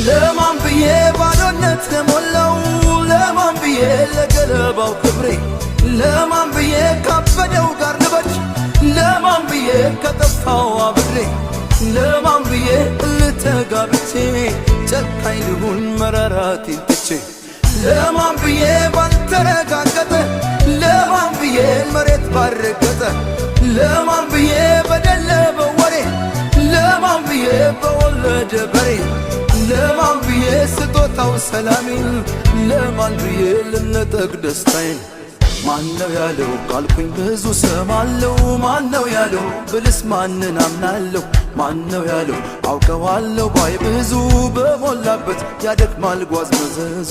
ለማን ብዬ ባዶነት ለሞላው፣ ለማን ብዬ ለገለባው ክብሬ፣ ለማን ብዬ ካበደው ጋር ልበድ፣ ለማን ብዬ ከጠፋው አብሬ፣ ለማን ብዬ ልተጋብቼ ጨካኝ ልሁን መራራቴን ትቼ፣ ለማን ብዬ ባልተረጋገጠ፣ ለማን ብዬ መሬት ባረገጠ፣ ለማን ብዬ በደለበ ወሬ፣ ለማን ብዬ በወለደ በሬ፣ ለማን ብዬ ስጦታው ሰላሜን፣ ለማን ብዬ ልነጠቅ ደስታዬን? ማነው ያለው ካልኩኝ ብዙ ሰማለው። ማነው ያለው ብልስ ማንን አምናለሁ? ማነው ያለው አውቀዋለሁ ባይ ብዙ በሞላበት ያደክማል ጓዝ መዘዙ።